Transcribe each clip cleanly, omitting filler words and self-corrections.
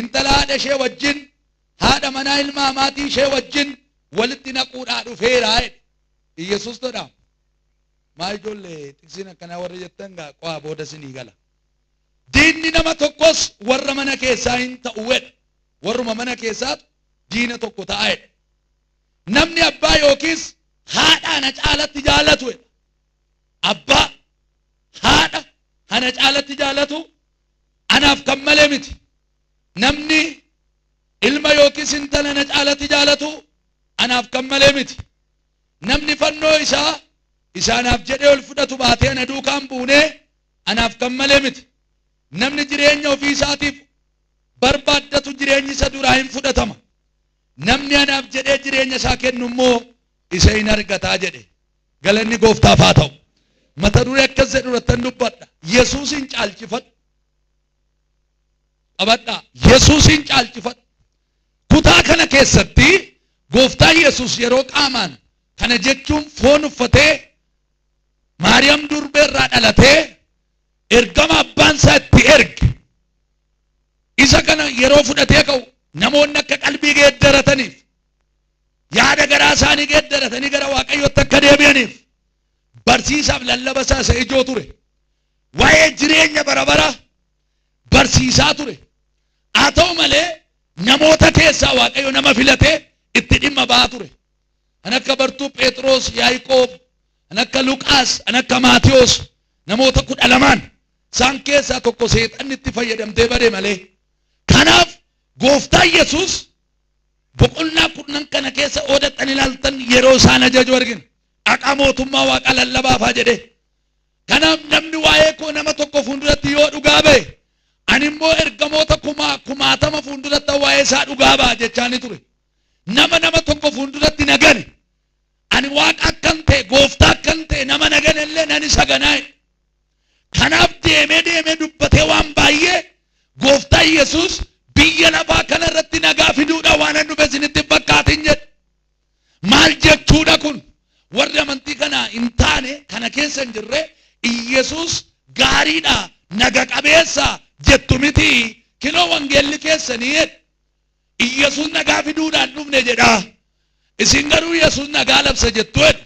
Intala haadha ishee wajjin, haadha manaa ilma amaatii ishee wajjin walitti naquudhaa dhufeera jedhe. Iyyasuus todha. Maa ijoollee tiksiin akkanaa warra jettan gaa qo'aa booda sinii gala. Diinni nama tokkos warra mana keessaa hin ta'u jedha. Warruma mana keessaatu diina tokko ta'a jedha. Namni abbaa yookiis haadha ana caalatti jaalatu jedha. Abbaa, haadha ana caalatti jaalatu anaaf kan malee miti. Namni ilma yookiis intala na caalatti jaalatu anaaf kan malee miti. Namni fannoo isaa isaanaaf jedhee ol fudhatu baatee ana duukaan buunee anaaf kan malee miti. Namni jireenya ofii isaatiif barbaaddatu jireenyi isa duraa hin fudhatama. Namni anaaf jedhee jireenya isaa kennu immoo isa hin argataa jedhe. Galanni gooftaaf haa ta'u. Mata duree akkas jedhu irrattan dubbadha. Yesuusin caalchifadhu. Qabadhaa. Yesuusin caalchifadhu. Kutaa kana keessatti gooftaan Yesuus yeroo qaamaan kana jechuun foon uffatee Maariyaam durbee irraa dhalatee ergama abbaan isaa itti erge isa kana yeroo fudhatee ka'u namoonni akka qalbii geeddarataniif yaada garaa isaanii geeddaratanii gara Waaqayyootti akka deebi'aniif barsiisaaf lallaba isaa isa ijoo ture. Waa'ee jireenya bara bara barsiisaa ture. Haa ta'u malee namoota keessaa Waaqayyo nama filatee itti dhimma ba'aa ture. Kan akka bartuu Phexros, Yaaqoob, kan akka Luqaas, kan akka Maatiyos namoota 12 isaan keessaa tokko seexanni itti fayyadamtee bade malee. Kanaaf gooftaan Yesuus boqonnaa 10 kana keessa oodattan ilaaltan yeroo isaan ajaju argina. Dhaqaa mootummaa waaqaa lallabaafaa jedhee. Kanaaf namni waa'ee koo nama tokko fuulduratti yoo dhugaa ba'e ani immoo ergamoota kumaa kumaatama fuulduratti waa'ee isaa dhugaa ba'a jechaa ni ture. Nama nama tokko fuulduratti na gane ani waaqa akkan ta'e gooftaa akkan ta'e nama na gane illee nan isa ganaa. Kanaaf deemee deemee dubbatee waan baay'ee gooftaa Yesuus biyya lafaa kana irratti nagaa fiduudhaan waan an dhufe isinitti hin fakkaatin jedhe. Maal jechuudha kun? Warri amantii kana hin taane kana keessa hin jirre Iyyasuus gaariidha naga qabeessa jettu miti kinoo wangeelli keessanii jedhe. Iyyasuus nagaa fiduudhaan dhufne jedha. Isin garuu Yesuus nagaa labsa jettu jedhu.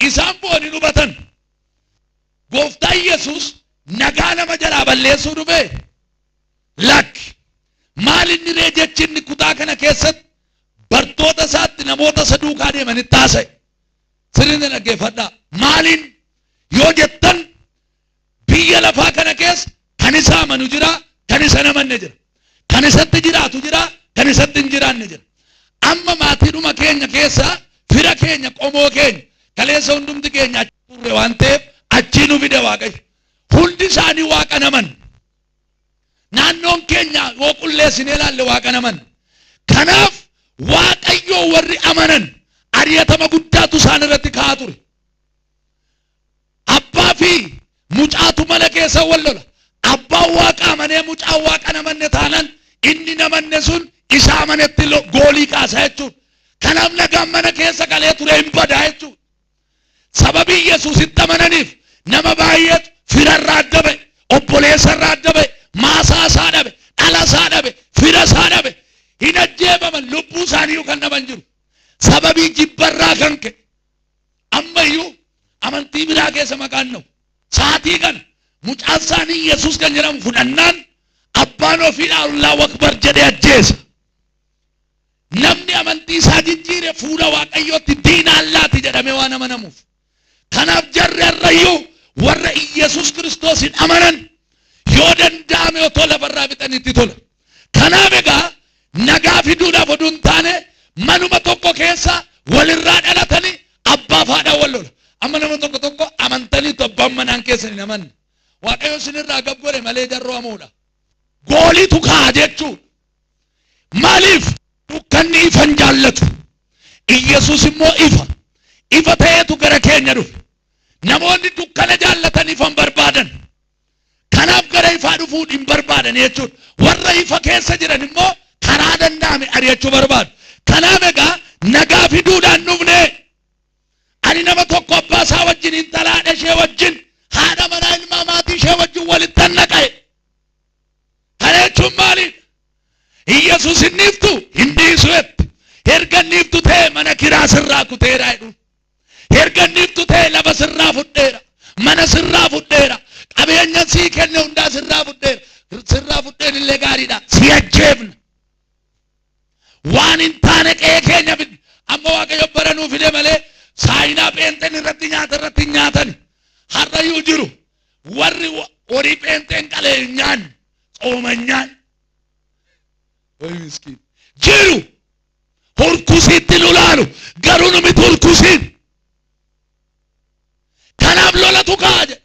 Isaan bu'anii hubatan. Gooftaan Yesuus nagaa nama jalaa balleessuu dhufe? Lakki. Maal inni ree jechi inni kutaa kana keessatti bartoota isaatti namoota isa duukaa deemanitti haasa'e? Sirriitti dhaggeeffadhaa. Maaliin yoo jettan biyya lafaa kana keessa kan isa amanu jira, kan isa hin amanne jira. Kan isatti jiraatu jira, kan isatti hin jiraanne jira. Amma maatiidhuma keenya keessa fira keenya qomoo keenya kaleessa hundumti keenya achi turre waan ta'eef achii nu fide Waaqayyo. Hundi isaanii Waaqa naman. Naannoon keenya yoo qulleessinee ilaalle Waaqa naman. Kanaaf Waaqayyoo warri amanan ari'atama guddaatu isaan irratti ka'aa ture. Abbaa fi mucaatu mana keessa wal lola. Abbaan Waaqa amanee mucaan Waaqa namanne taanan inni namanne sun isa amanetti goolii kaasa jechuudha. Kanaaf nagaan mana keessa galee ture hin badaa jechuudha. Sababii Yesuusitti amananiif nama baay'eetu firarraa adda ba'e, obboleessarraa adda ba'e, maasaa isaa dhabe, dhala isaa dhabe, fira isaa dhabe. Hin ajjeefaman lubbuu isaanii kan dhaban jiru. Sababii jibbarraa kan ka'e. Ammayyuu amantii biraa keessa maqaan na'u. Saatii kana mucaan isaanii Yesuus kan jedhamu fudhannaan abbaan ofiidhaa Allahu Akbar jedhee ajjeesa. Namni amantii isaa jijjiire fuula Waaqayyootti diina Allaati jedhamee waan amanamuuf. Kanaaf jarri har'ayyuu warra Iyyasuus Kiristoosiin amanan yoo danda'ame otoo lafarraa fixanitti tola. Kanaaf egaa nagaa fiduudhaaf oduu hin taane manuma tokko keessa walirraa dhalatanii abbaaf haadhaan wal lola. Amma nama tokko tokko amantaniitu abbaan manaan keessan hin amanne. Waaqayyo isinirraa gab godhe malee jarroo hamoodha. Gooliitu ka'a jechuudha. Maaliif? Dukkanni ifa hin jaallatu. Iyyasuus immoo ifa. Ifa ta'eetu gara keenya dhufe. Namoonni dukkana jaallatan ifa hin barbaadan. Kanaaf gara ifaa dhufuu hin barbaadan jechuudha. Warra ifa keessa jiran immoo karaa danda'ame ari'achuu barbaadu. Kanaaf egaa nagaa fiduudhaan dhufne. Ani nama tokko abbaa isaa wajjin, intala haadha ishee wajjin, haadha manaa ilmaa maatii ishee wajjin walitti naqa'e. Kana jechuun maalidha? Iyyasuus hin dhiiftu hin dhiisu jette. Erga hin dhiiftu ta'e mana kiraa sirraa kuteera jedhu. Erga hin dhiiftu ta'e lafa sirraa fudheera. Mana sirraa fudheera. Qabeenya sii kenne hundaa sirraa fudheera. Sirraa fudheen illee gaariidha. Si ajjeefna. Waan hin taane qe'ee keenya fidne. Amma Waaqayyo bara nuu fide malee saayinaa pheenxeen irratti nyaata irratti hin nyaatani. Har'ayyuu jiru. Warri horii pheenxeen qalee hin nyaanne. Tsooma hin nyaanne. Way miskiin. Jiru. Hurkusiitti nu laalu. Garuu nu miti hurkusiin. Kanaaf lolatu ka'a jedha.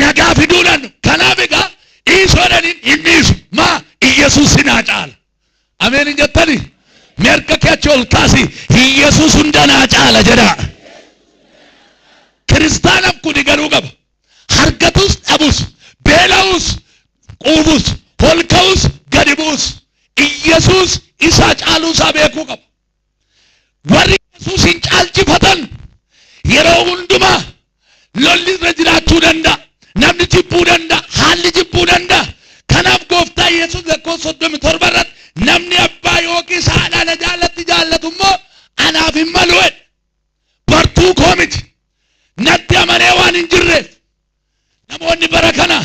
Nagaa fiduudhaan kanaaf egaa dhiisuu jedhaniin hin dhiisu. Maa Iyyasuus sinaa caala. Ameen hin jettani? Mee harka kee achi ol kaasi. Iyyasuus hunda naa caala jedhaa. Kiristaanaaf kuni garuu qaba. Harkatus dhabus, beela'us, quufus, ol ka'us, gadi bu'us. Iyyasuus isaa caaluu isaa beekuu qaba. Warri Yesuusin caalchifatan yeroo hundumaa lolli irra jiraachuu danda'a. Namni jibbuu danda'a. Haalli jibbuu danda'a. Kanaaf gooftaa Yesuus lakkoofsa 37 irratti namni abbaa yookiis haadha na jaallatti jaallatu immoo anaaf hin malu jedhe. Bartuu koo miti. Natti amanee waan hin jirreef. Namoonni bara kana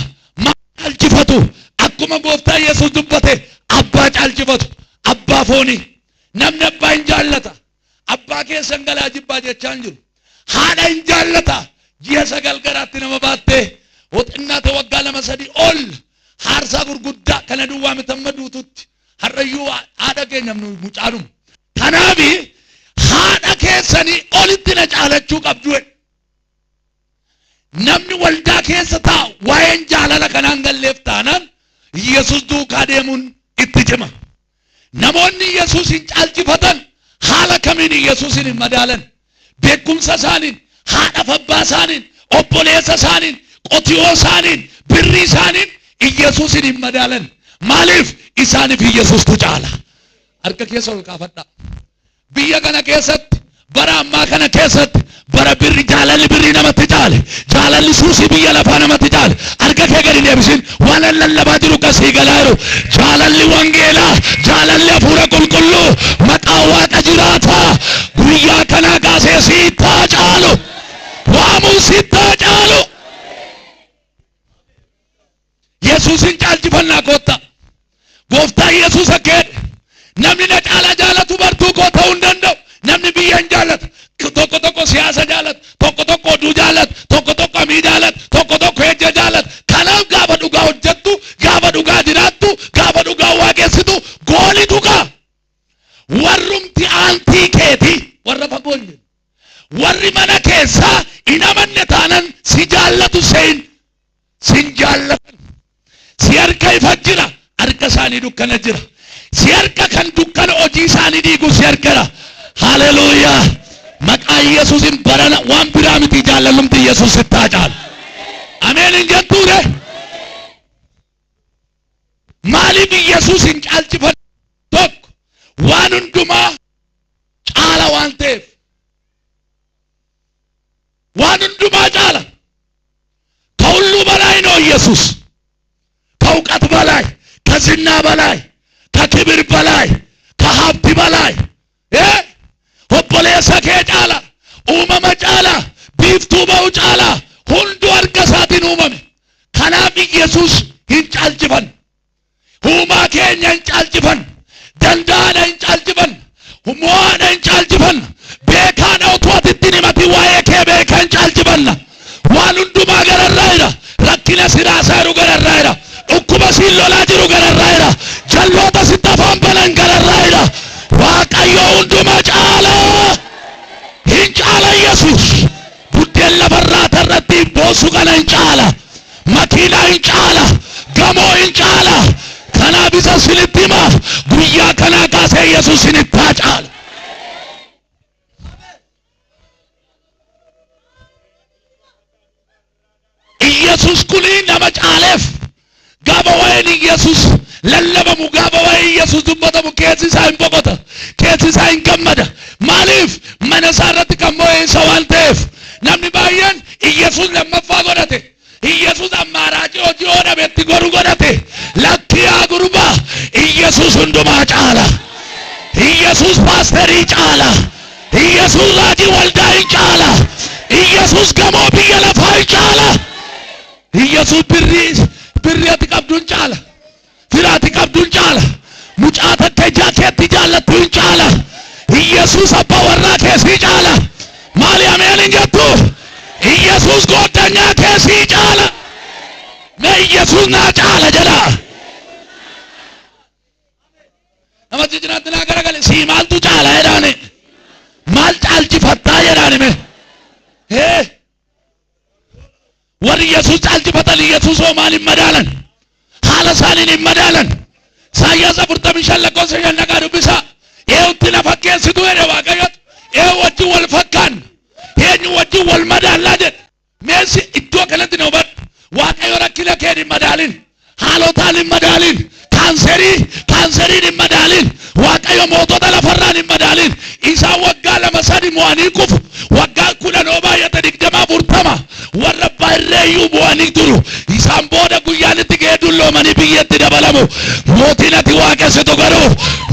maal caalchifatu? Akkuma gooftaa Yesuus dubbate abbaa caalchifatu. Abbaa foonii. Namni abbaa hin jaallata. Abbaa keessan galaa jibbaa jechaa hin jiru. Haadha hin jaallata. Ji'a 9 garaatti nama baattee xinnaa ta'e waggaa 2 3 ol haarsaa gurguddaa kana duwwaa miti amma duututti. Har'ayyuu haadha keenya nu mucaanuma. Kanaaf haadha keessanii olitti na caalachuu qabdu jedhe. Namni waldaa keessa taa'u waa'een jaalala kanaan galleef taanaan Yesus duukaa deemuun itti cima. Namoonni Yesuusin caalchifatan haala kamiin Yesuusin hin madaalan. Beekumsa isaaniin, haadhaaf abbaa isaaniin, obboleessa isaaniin, qotiyoo isaaniin, birrii isaaniin Yesuusin hin madaalan. Maaliif? Isaaniif Yesuustu caala. Harka keessa ol kaafadhaa. Biyya kana keessatti bara ammaa kana keessatti bara birri jaalalli birrii namatti caale jaalalli suusii biyya lafaa namatti caale harka kee gadi deebisin waan an lallabaa jiru kasii galaa jiru jaalalli wangeelaa jaalalli hafuura qulqulluu maqaa waaqa jiraataa guyyaa kanaa kaasee siittaa caalu waamuu sittaa caalu Yesuusin caalchifannaa koottaa. Gooftaan Yesuus akka jedhe namni na caalaa jaalatu bartuu koo ta'uu hin danda'u. Namni biyya hin jaallata. Tokko tokko siyaasa jaalata. Tokko tokko oduu jaalata. Tokko tokko amii jaalata. Tokko tokko ejja jaalata. Kanaaf gaafa dhugaa hojjettu, gaafa dhugaa jiraattu, gaafa dhugaa waaqessitu goolitu ka'a. Warrumti aantii keetii warra fagoo hin jirre. Warri mana keessaa hin amanne taanan si jaallatu sein sin jaallatan. Si harka ifa jira, harka isaanii dukkana jira. Si harka kan dukkana hojii isaanii diigu si harkadha. Haleluuyaa! Maqaa Yesuusin barana waan biraa miti jaalalumti Yesuus sitti haa caalu. Ameen hin jettuure? Maaliif Yesuus hin caalchifan? Tokko waan hundumaa caala waan ta'eef. Waan hundumaa caala. ከሁሉ በላይ ነው ኢየሱስ። ከእውቀት በላይ፣ ከዝና በላይ፣ ከክብር በላይ፣ ከሀብት በላይ obboleessa kee caala, uumama caala, biiftuu ba'u caala, hunduu harka isaatiin uumame. Kanaaf Iyesuus hin caalchifan. Uumaa keenya hin caalchifan. Danda'aadha hin caalchifan. Mo'aadha hin caalchifan. Beekaadha utuu ati itti hin himatin waa'ee kee beeka hin caalchifanna. Waan hundumaa gararraa jira. Rakkina si raasaa jiru gararraa jira. Dhukkuba siin lolaa jiru gararraa jira. Jalloota sitti afaan banan gararraa jira. Waaqayyo hundumaa caala. Hin caala Yesuus. Buddeen lafarraa tarratti boossu kana hin caala. Makiinaa hin caala. Gamoo hin caala. Kanaaf isa sinitti hima. Guyyaa kanaa kaasee Yesuus sinitti haa caalu. Iyyasuus kuni nama caaleef gaafa waa'een Iyyasuus lallabamu gaafa waa'ee Iyyasuus dubbatamu keessi isaa hin boqota keessi isaa hin gammada maaliif mana isaa irratti kan mo'e isa waan ta'eef namni baay'een Iyyasuus lammaffaa godhate Iyyasuus ammaaraacii hojii yoo dhabe itti goru godhate Iyyasuus paasterii caala. Iyyasuus raajii waldaa hin caala. Iyyasuus gamoo biyya lafaa hin caala. Iyyasuus birrii birrii ati qabdu hin caala. Fira ati qabdu hin caala. Mucaa takka ijaa keetti jaallattu hin caala. Iyyasuus abbaa warraa kee sii caala. Maali ameen hin jettu? Iyyasuus gooddanyaa kee sii caala. Mee Iyyasuus naa caala jedhaa. Namatti cinaatti naa garagale sii maaltu caala jedhaani. Maal caalchifattaa jedhaani mee. Hee. Warri Yesuus caalchifatan Yesuus hoo maal hin madaalan? Haala isaaniin hin madaalan. Isaayyaas 45 lakkoofsa 5 dhaqaa dubbisaa. Eenyutti na fakkeessitu jedhe Waaqayyotu. Eenyu wajjin wal fakkaanna? Eenyu wajjin wal madaallaa jedhe. Meessi iddoo kanatti na hubadhu. Waaqayyo rakkina keen hin madaalin. Haalotaan hin madaalin. Kaanserii kaanseriin hin madaalin. Waaqayyo mootota lafarraan hin madaalin. Isaan waggaa lama sadi mo'anii kufu. Waggaa 10 yoo baay'ate 20 40 warra baay'eeyyuu mo'anii turu. Isaan booda guyyaan itti ga'ee dulloomanii biyyatti dabalamu. Mootiin ati waaqessitu garuu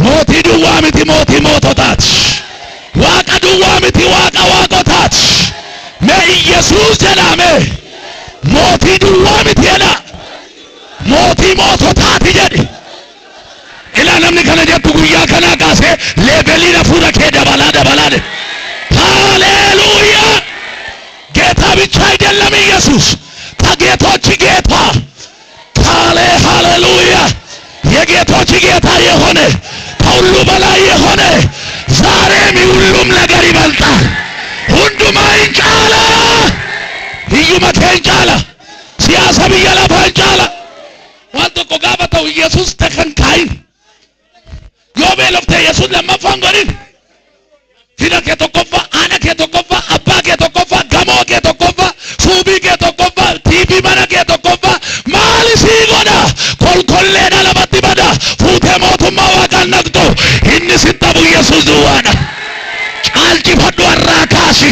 mootii duwwaa miti mootii moototaati. Waaqa duwwaa miti waaqa waaqotaati. Mee Iyyasuus jedhaa mee. Mootii duwwaa miti jedhaa. Mootii moototaati jedhi. Ilaa namni kana jettu guyyaa kanaa kaasee leeveliin hafuura kee dabalaa dabalaa de. Haaleluuyaa! ጌታ ብቻ አይደለም ኢየሱስ ከጌቶች ጌታ ካሌ ሃሌሉያ የጌቶች ጌታ የሆነ ከሁሉ በላይ የሆነ ዛሬም ሁሉም ነገር ይበልጣል። Hundumaa hin caala. Hiyyuma kee hin caala. Siyaasa biyya lafaa hin caala. Waan tokko gaafa ta'u Yesuus takan kaayin. Yoo beelofte Yesuus lammaffaa hin godhin. Fira kee tokkoffaa, haadha kee tokkoffaa, abbaa kee tokkoffaa, gamoo kee tokkoffaa, suubii kee tokkoffaa, TV mana kee tokkoffaa maali sii godha? Kolkolleedha lafatti bada. Fuutee mootummaa waaqaan naqxu. Inni sitti hafu Yesuus duwwaadha. Caalchifadhu har'aa kaasi.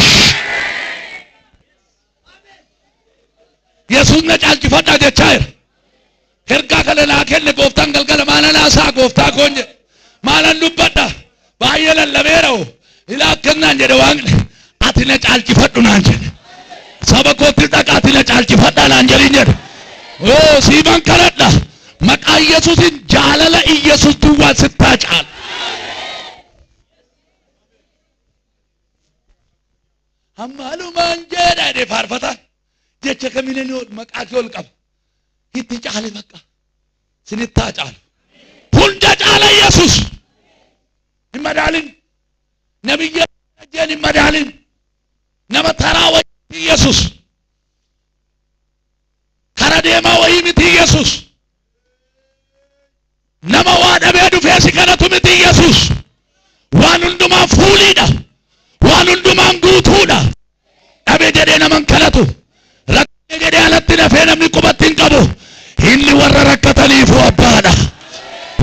Yesuus na caalchifadhaa jechaa jira. Ergaa kana naa kenne gooftaan galgala maalan haasaa gooftaa koon jedhe. Maalan dubbadha. Baay'ee lallabeera hoo. Ilaa akkas naan jedhe waaqni. Ati na caalchifadhu naan jedhe. Saba kootti dhaqa ati na caalchifadhaa naan jedhin jedhe. Oo siiman kadhadha. Maqaa Yesuusin jaalala Iyyasuus duwwaan sittaa caala. Ammaalumaan jedha jedhee faarfataan. Jecha kamiin inni maqaa kee ol qaba. Itti caale bakka. Sinitti haa caalu. Hunda caala Yesuus. Hin madaalin. Nabiyya jeen hin madaalin. Nama taraa wayii Yesuus. Kara deemaa wayii miti Yesuus. Nama waa dhabee dhufee si kadhatu miti Yesuus. Waan hundumaan fuuliidha. Waan hundumaan guutuudha. Dhabe jedhee nama hin kadhatu. Rakkate jedhee alatti dafee namni qubatti hin qabu. Inni warra rakkataniifuu abbaadha.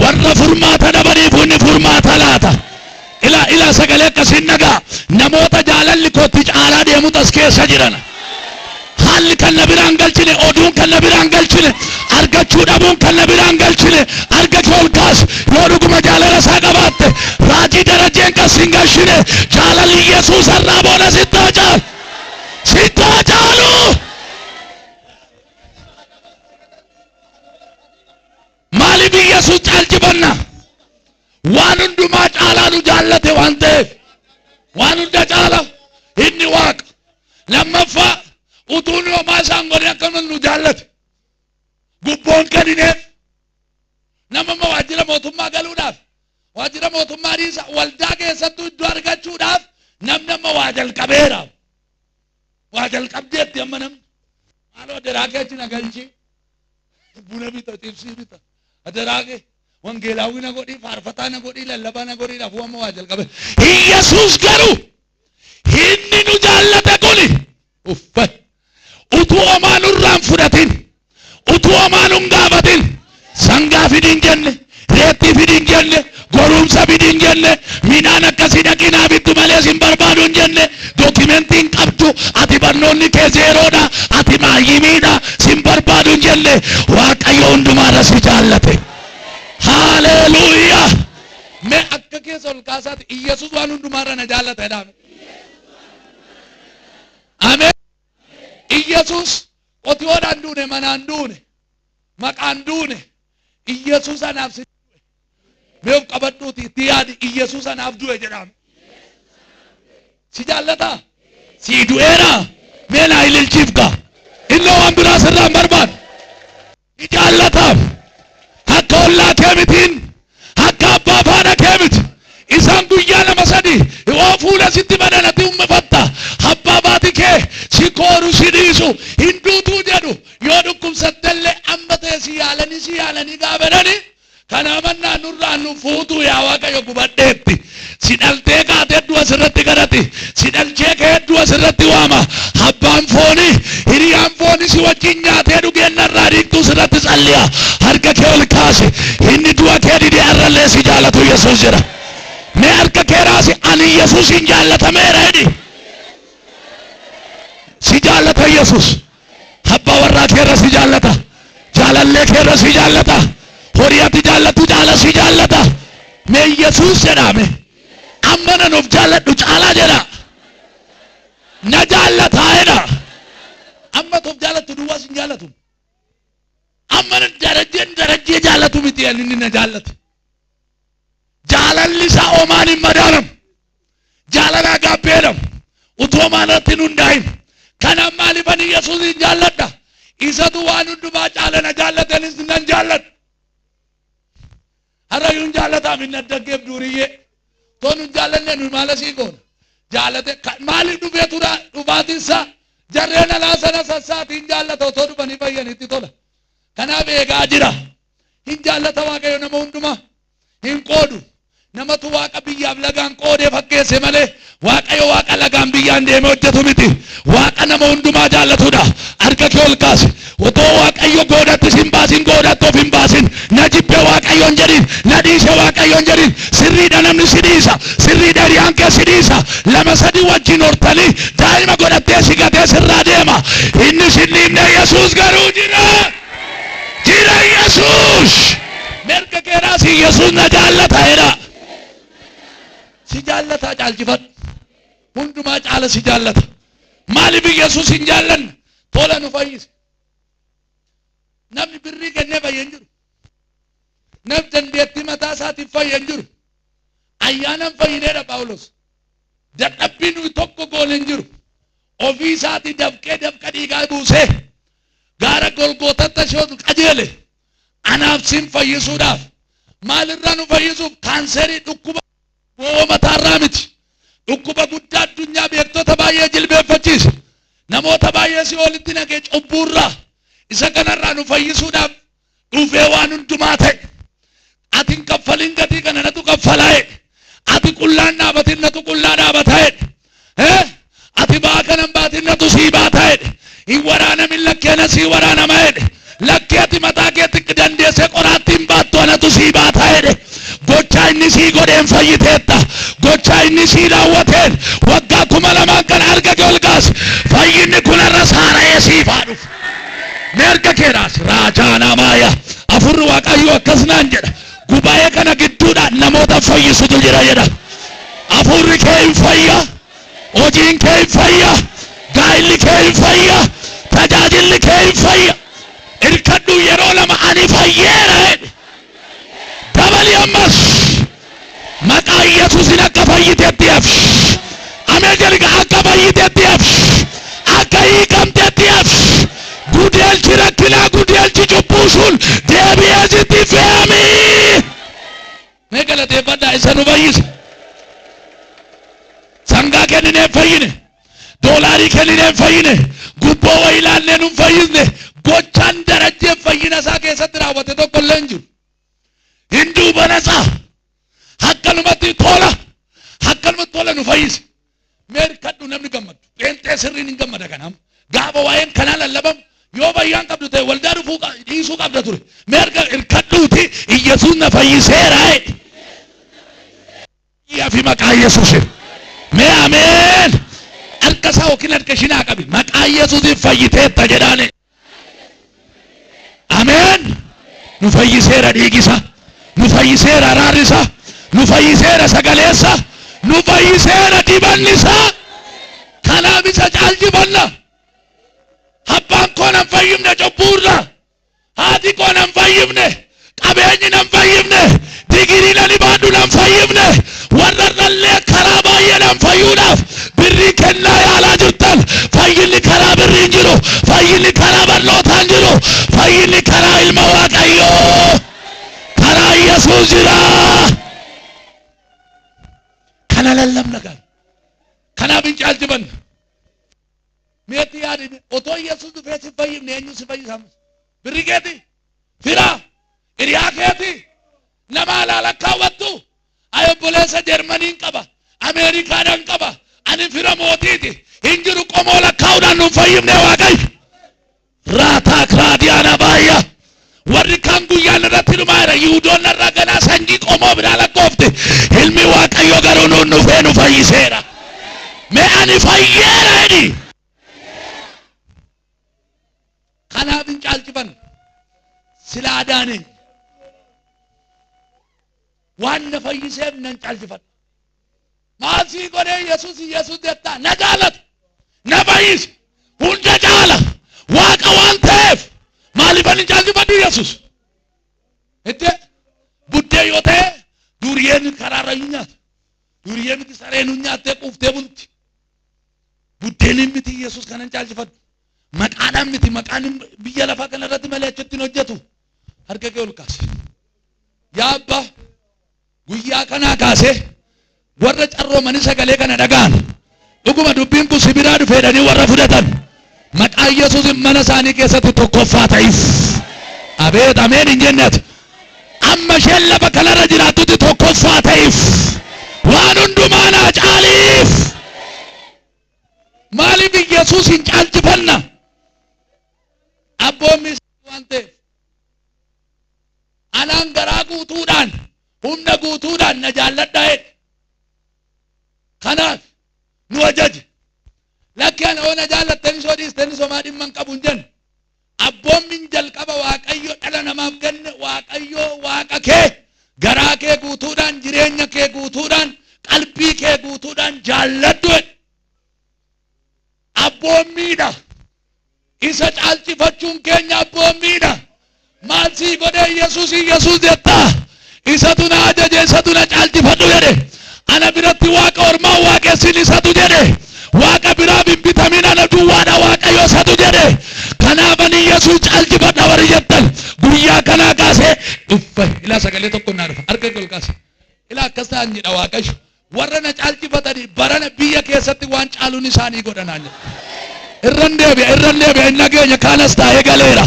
Warra furmaata dhabaniifuu inni furmaata laata. Ilaa ilaa sagalee akkasiin dhagaa. Namoota jaalalli kootti caalaa deemutu as keessa jiran. Haalli kan na biraan galchine, oduun kan na biraan galchine, argachuu dhabuun kan na biraan galchine, arga kee ol kaas yoo dhuguma jaalala isaa qabaatte, raajii darajeen kan sin galchine, jaalalli Yesuus har'aa booda sitti haa caalu. Sitti haa caalu. Maaliif Yesuus caalchifanna? Waan hundumaa caalaa nu jaallate waan ta'eef. Waan hunda caala inni Waaqa. Lammaffaa utuu nu homaa isaan godhin akkuma nu jaallate. Gubboon kennineef. Nama amma waajjira mootummaa galuudhaaf waajjira mootummaa dhiisa waldaa keessattuu iddoo argachuudhaaf namni amma waa jalqabeera. Waa jalqabdeetti amma namni. Maaloo adaraa kee achi na galchi. Buna bita, xibsii bita. Adaraa kee. Wangeelaawwi na godhii, faarfataa na godhii, lallabaa na godhii dhafuu amma waa jalqabe. Iyyasuus garuu inni nu jaallate kuni uffay utuu homaa nurraa hin fudhatin, utuu homaa nun gaafatin, sangaa fidi hin jenne, reettii fidi hin jenne, gorumsa fidi hin jenne, midhaan akkasii dhaqii naa bittu malee sin barbaadu hin jenne, dookimentii hin qabdu, ati barnoonni kee zeeroodha, ati maayyimiidha, sin barbaadu hin jenne, Waaqayyo hundumaarra si jaallate. Haaleluuyaa! Mee akka keessa ol kaasaati Iyyasuus waan hundumaarra na jaallata jedhaa. Ameen. Iyyasuus qotiyoodhaan duune, manaan duune, maqaan duune. Iyyasuus anaaf si du'e. Mee of qabadhuuti itti yaadi, Iyyasuus anaaf du'e jedhaa. Si jaallataa? Sii du'eera? Mee naa ililchiif gaa. Innoo waan biraa sirraa hin barbaadu. Si jaallataaf. Akka ollaa kee mitiin. Akka abbaa faana kee miti. Isaan guyyaa lama sadi yoo fuula sitti banan ati ummifatta. Abbaa baati kee si kooru si dhiisu hin duutuu jedhu. Yoo dhukkubsattellee amma ta'e si yaalanii si yaalanii gaafanani Kanaa mannaa nurraa nu fuutuu yaa Waaqayyo gubadheetti. Si dhaltee kaatee du'a sirratti kadhati. Si dhalchee ka'ee du'a sirratti waama. Abbaan foonii, hiriyaan foonii si wajjin nyaatee dhugee narraa dhiigtuu sirratti tsalliya. Harka kee ol kaasi. Inni du'a kee didee har'allee si jaalatu Yesuus jedha. Mee harka kee raasi, ani Yesuusiin jaallatameera jedhi. Si jaallata Yesuus. Abbaa warraa kee irra si jaallata. Jaalallee kee irra si jaallata. Horii ati jaallattu caala si jaallata. Mee Yesuus jedhaa mee. Amma nan of jaalladhu caalaa jedha. Na jaallataa jedha. Amma of jaallattu duwwaas hin jaallatu. Amma nan darajjeen darajjee jaallatu miti ani inni na jaallate. Jaalalli isaa omaan hin madaalamu. Jaalala agaappee jedhamu. Utuu homaan irratti hin hundaa'in. Kanaaf maaliif ani Yesuusin jaalladha? Isatu waan hundumaa caala na jaallate anis nan jaalladha. Har'a yuun jaallataam hin addaggeef duuriyyee. Too nun jaallanne nuyi maal asii goona? Jaalate maaliif dhufee tura dhufaatiin isaa jarreen alaa sana sassaatiin jaallata otoo dhufanii fayyanitti tola. Kanaaf eegaa jira. Hin jaallata Waaqayyo nama hundumaa. Hin qoodu. Namatu Waaqa biyyaaf lagaan qoodee fakkeesse malee Waaqayyo Waaqa lagaan biyyaan deemee hojjetu miti. Waaqa nama hundumaa jaallatudha. Harka kee ol kaasi. Otoo Waaqayyo goodatti sin baasin goodatti of hin baasin. Na jibbe Waaqayyo hin jedhin. Na dhiise Waaqayyo hin jedhin. Sirriidha namni si dhiisa. Sirriidha hiriyaan kee si dhiisa. Lama sadii wajjin hortanii daa'ima godhattee si gatee sirraa deema. Inni sin dhiifne Yesuus garuu jira. Jira Yesuus. Mirga kee raasi Yesuus na jaallata jedha. Si jaallataa caalchifadhu. Hundumaa caala si jaallata. Maaliif Yesuus hin jaallanne? Tola nu fayyise. Namni birrii kennee fayye hin jiru. Namni dandeettii mataa isaatiif fayye hin jiru. Ayyaanan fayyineedha Phaawulos. Dadhabbii nuyi tokko goone hin jiru. Ofii isaatii dafqee dafqa dhiigaa buusee gaara Golgootatti ashootu qajeele anaaf sin fayyisuudhaaf. Maalirraa nu fayyisuuf? Kaanserii, dhukkuba bo'oo mataarraa miti. Dhukkuba guddaa addunyaa beektota baay'ee jilbeeffachiise. Namoota baay'ee si'oolitti naqe cubbuurraa. Isa kanarraa nu fayyisuudhaaf dhufee waan hundumaa ta'e. Ati hin kaffalin gatii kana natu kaffalaa jedhe. Ati qullaan dhaabatin natu qullaa dhaabata jedhe. Eh? Ati ba'aa kana hin baatin natu sii baata jedhe. Hin waraanamin lakkee na sii waraanama jedhe. Lakkee ati mataa keetti dandeessee qoraattii hin baattu anatu sii baata jedhe. Gochaa inni sii godheen fayyiteetta. Gochaa inni sii raawwateen waggaa 2000 kan harka kee ol kaasi. Fayyinni kun har'a saara'ee siif haa dhufu. Mee harka kee raasi. Raajaa naamaaya. Afurri Waaqayyoo akkas naan jedha. Gubaa'ee kana gidduudha namoota fayyisutu jira jedha. Afuurri kee hin fayya. Hojiin kee hin fayya. Gaa'illi kee hin fayya. Tajaajilli kee hin fayya. Irkadhu yeroo lama ani fayyeera jedhi. Dabali ammas. Maqaa Yesuusin akka fayyitetti hafi. Ameen jedhi akka fayyitetti hafi. Akka hiikamtetti hafi. Gudeelchi rakkinaa gudeelchi cubbuu sun deebi'ee sitti fe'ami. Mee galateeffadhaa isa nu fayyise. Sangaa kenninee hin fayyine. Doolaarii kenninee hin fayyine. Gubboo wayii laannee nu hin fayyisne. Gochaan darajjeen fayyina isaa keessatti raawwate tokko illee hin jiru. Hin duubanasa. Akkanumatti tola. Akkanumatti tola nu fayyise. Mee hirkadhu namni gammadu. Pheenxee sirriin hin gammada kanaaf. Gaafa waa'een kanaa lallabamu yoo fayyaan qabdu ta'e waldaa dhufuu dhiisuu qabda ture. Mee harka hirkadhuuti Iyyasuus na fayyiseera jedhi. Fi maqaa Yesuusin. Mee ameen. Harka isaa yookiin harka ishii naa qabi. Maqaa Yesuusin fayyiteetta jedhaani. Ameen. Nu fayyiseera dhiigi isaa. Nu fayyiseera araarri isaa. Nu fayyiseera sagaleessa. Nu fayyiseera dibanni isaa. Kanaaf isa caalchifanna. Abbaan koo nan fayyifne cubbuurra. Haati koo nan fayyifne. Qabeenyi nan fayyifne. Digirii nan baadhu nan fayyifne. Warra irrallee karaa baay'ee nan fayyuudhaaf birrii kennaa yaalaa jirtan. Fayyinni karaa birrii hin jiru. Fayyinni karaa barnootaa hin jiru. Fayyinni karaa ilma Waaqayyoo. Karaa Yesuus jira. Kana lallabna gaal. Kanaaf hin caalchifanna. Meetti yaadime otoo Yesuus dhufee si fayyifne eenyu si fayyisa? Birri keeti? Fira? Hiriyaa keeti? Nama alaa lakkaawwattu? Ay, obboleessa Jarmaniin qaba. Ameerikaadhaan qaba. Ani fira mootiiti. Hin jiru, qomoo lakkaa'uudhaan nun fayyifne Waaqayyo. Raataa Kiraadiyaana baay'a. Warri kaan guyyaan irratti dhumaa jira. Yihudoonni irraa ganaa sanyii qomoo biraa lakkoofte. Ilmi Waaqayyo garuu nuun dhufee nu fayyiseera. Mee ani fayyeera jedhi. Kanaaf hin caalchifan. Sila adaaneen. Waan na fayyiseef nan caalchifadha. Maal sii godhee Yesuus Yesuus jettaa? Na jaalatu. Na fayyise. Hunda caala. Waaqa waan ta'eef maaliifan hin caalchifadhu Yesuus? Itti buddee yoo ta'e duriyeen karaarra hin nyaatu. Duriyee miti, sareen hin nyaattee quuftee bulti. Buddeeniin miti Yesuus kanan caalchifadhu. Maqaadhaan miti, maqaan biyya lafaa kana irratti malee achitti hin hojjetu. Harka kee ol kaasi. Yaa Abbaa, guyyaa kanaa kaasee warra carroomanii sagalee kana dhaga'an, dhuguma dubbiin kun sibiraa dhufeedhanii warra fudhatan, maqaa Yesuus mana isaanii keessatti tokkoffaa ta'if. Abeet, ameen hin jenneet. Amma isheen lafa kanarra jiraattutti tokkoffaa ta'if. Waan hundumaa naa caaliif. Maaliif Yesuus hin caalchifanna? Abboommi waan ta'eef. Anaan garaa guutuudhaan, humna guutuudhaan na jaalladhaa jedhe. Kanaaf nu ajaje. Lakki, ana hoo na jaallattanii soo dhiistanii somaa dhimma hin qabu hin jenne. Abboommiin jalqaba Waaqayyo dhala namaaf kenne, Waaqayyo Waaqa kee garaa kee guutuudhaan, jireenya kee guutuudhaan, qalbii kee guutuudhaan jaalladhu jedhe. Abboommiidha. Isa caalchifachuun keenya abboommiidha. Maal sii godhee Yesuus Yesuus jettaa? Isatu na ajaje, isatu na caalchifadhu jedhe. Ana biratti waaqa ormaa waaqessin isatu jedhe. Waaqa biraaf hin bitamin, ana duwwaadha Waaqayyo isatu jedhe. Kanaaf ani Yesuus caalchifadha warri jettan guyyaa kanaa kaasee dhuffe. Ilaa, sagalee tokko naa dhufa. Harka kee ol kaase. Ilaa, akkas ta'an jedha Waaqayyo. Warra na caalchifatanii barana biyya keessatti waan caaluun isaanii godhanaan jedha. Irran deebi'a, irran deebi'a, hin nageenya kaanas taa'ee galeera.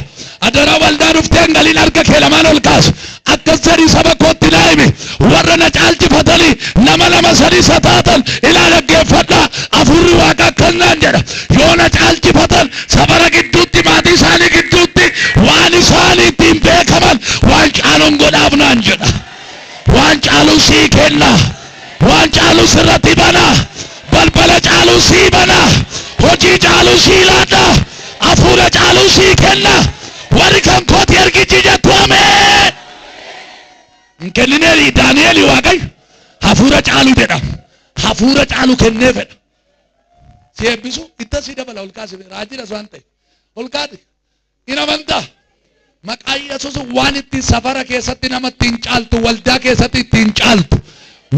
Adaraa, waldaa dhuftee hin galiin, harka kee lamaan ol kaasu. Akkas jedhi, saba kootti naa himi. Warra na caalchifatanii nama lama sadi isa taatan ilaa dhaggeeffadhaa. Hafuurri Waaqa akkas naan jedha. Yoo na caalchifatan safara gidduutti, maatii isaanii gidduutti waan isaanii ittiin beekaman waan caaluun godhaaf naan jedha. Waan caalu sii kenna. Waan caalu sirratti bana. Balbala caalu sii bana. Hojii caalu sii laadha. Hafuura caalu sii kenna. Warri kan kooti ergichi jettu ameen. Hin kennineeri Daani'eeli Waaqayyo hafuura caalu jedha. Hafuura caalu kennee fedha. Si eebbisu itta si dabala, ol kaasi, raajiidhas waan ta'e. Ol kaati. Hin amantaa. Maqaa Yesuus waan itti safara keessatti nama ittiin caaltu, waldaa keessatti ittiin caaltu,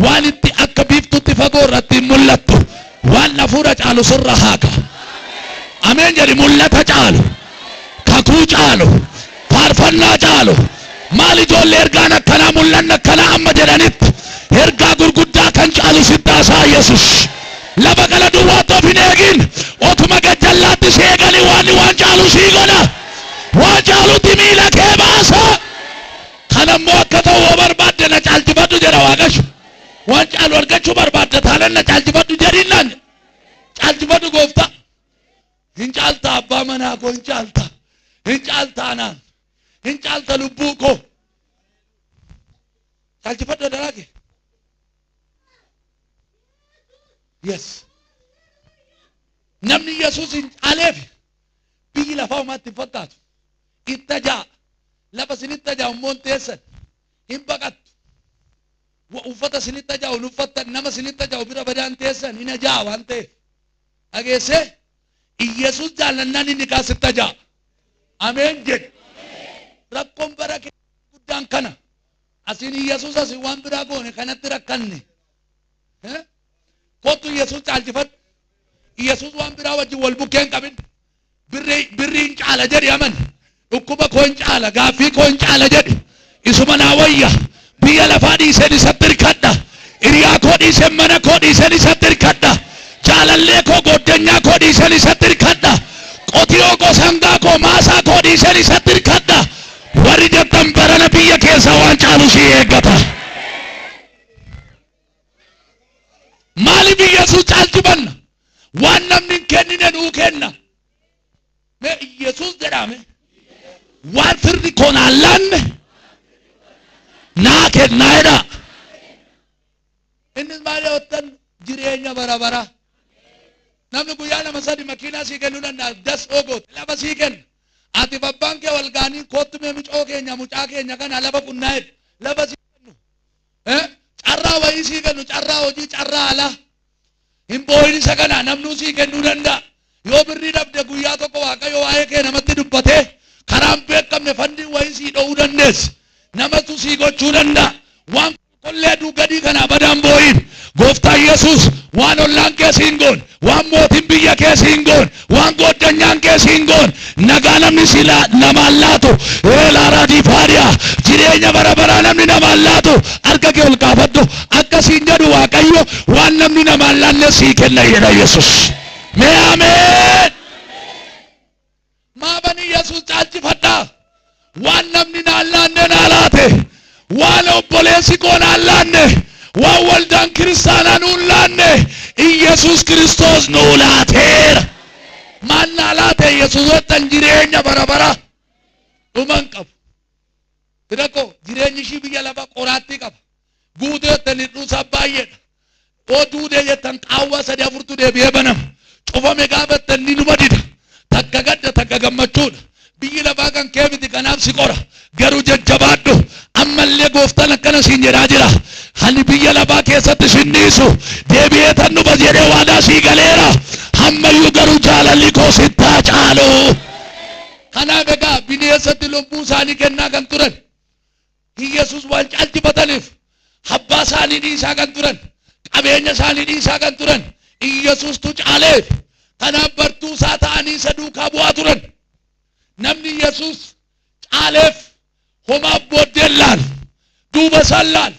waan itti akka biiftutti fagoo irratti hin mul'attu, waan hafuura caalu sirra haaka. Ameen jedhi. Mul'ata caalu, kakuu caalu, faarfannaa caalu. Maal ijoollee, ergaan akkanaa, mul'anni akkanaa amma jedhanitti ergaa gurguddaa kan caalu sitti haasa'a Yesuus. Lafa kana duwwaatti of hin eegin. Otuma gajjallaatti si eeganii waan caalu sii godha. Waan caalutti miila kee baasa. Kanammoo akka ta'u yoo barbaadde na caalchifadhu jedha Waaqayyo. Waan caalu argachuu barbaadde taanaan na caalchifadhu jedhinnaan. Caalchifadhu gooftaa. Hin caalta abbaa manaa koo, hin caalta. Hin caalta anaan. Hin caalta lubbuu koo. Caalchifadhu adaraa kee. Yes. Namni Yesuus hin caaleef biyyi lafaa homaatti hin fakkaatu. Itta ja'a. Lafa isinitti tajaa'u immoo hin teessan. Hin baqattu. Uffata isinitti ajaa'u hin uffattan, nama isinitti ajaa'u bira badaan teessan hin ajaa'a waan ta'eef. Dhageessee? Iyyasuus jaallannaan inni kaa sitti ajaa'a. Ameen jedhi. Rakkoon bara keenya guddaan kana. Asiin Iyyasuus asiin waan biraa goone kanatti rakkanne. Kottu Iyyasuus caalchifadhu. Iyyasuus waan biraa wajjin wal bukkee hin qabin. Birrii birrii hin caala jedhi amani. Dhukkuba koo hin caala, gaaffii koo hin caala jedhi. Isuma naa wayya. Biyya lafaa dhiiseen isatti hirkadha. Hiriyaa koo dhiiseen mana koo dhiiseen isatti hirkadha. Jaalallee koo gooddanyaa koo dhiiseen isatti hirkadha. Qotiyoo koo sangaa koo maasaa koo dhiiseen isatti hirkadha. Warri jettan barana biyya keessaa waan caalu sii eeggata. Maaliif Iyyasuus caalchifanna? Waan namni hin kennine nuu kenna. Mee Iyyasuus jedhaame. Waan firri koo naan laanne naa kennaa jedhaa. Innis maal yoottan jireenya bara baraa. Namni guyyaa lama sadi makiinaa sii kennuu danda'a. Das ogoot lafa sii kenna. Ati abbaan kee wal ga'anii koottu mee mucoo keenya mucaa keenya kana lafa qunnaa jedhu. Lafa sii kennu. Carraa wayii sii kennu, carraa hojii, carraa alaa. Hin boo'in isa kana namnuu sii kennuu danda'a. Yoo birrii dhabde guyyaa tokko Waaqayyo waa'ee kee namatti dubbatee karaa hin beekamne fandiin wayii sii dho'uu dandeessi. Namatu sii gochuu danda'a. Waan kollee aduu gadii kana abadaan boo'in. Gooftaan Yesuus waan ollaan kee siin goone, waan mootiin biyya kee siin goone, waan gooddanyaan kee siin goone, nagaa namni si namaan laatu, eelaaraa diifaariyaa, jireenya bara baraa namni namaan laatu, harka kee ol kaafadhu. Akka siin jedhu Waaqayyo waan namni namaan laanne sii kenna jedha Yesuus. Mee ameen. Maafan Iyyasuus caalchifadha? Waan namni naan laanne naa laate. Waan obboleessi koo naan laanne. Waan waldaan kiristaanaa nuun laanne Iyyasuus Kiristoos nuu laateera. Maal naa laate Iyyasuus jettan jireenya bara bara dhuma hin qabu. Fira koo jireenyi ishii biyya lafaa qoraattii qaba. Guutee jettan hir'uu isaa baay'eedha. Yoo duudee jettan qaawwaa sadii afurtu deebi'ee banama. Cufame gaafa jettan ni numa dida. Takka gadda takka gammachuudha. Biyyi lafaa kan kee miti kanaaf si qora. Garuu jajjabaadhu. Ammallee gooftaan akkana siin jedhaa jira. Ani biyya lafaa keessatti sin dhiisu. Deebi'ee tan dhufa jedhee waadaa sii galeera. Hammayyuu garuu jaalalli koo sittaa caalu. Kanaaf egaa bineensatti lubbuu isaanii kennaa kan turan. Iyyasuus waan caalchifataniif abbaa isaanii dhiisaa kan turan, qabeenya isaanii dhiisaa kan turan Iyyasuustu caaleef. Kanaaf bartuu isaa ta'anii isa duukaa bu'aa turan. Namni Iyyasuus caaleef homaaf booddeen laalu, duuba isaan laalu.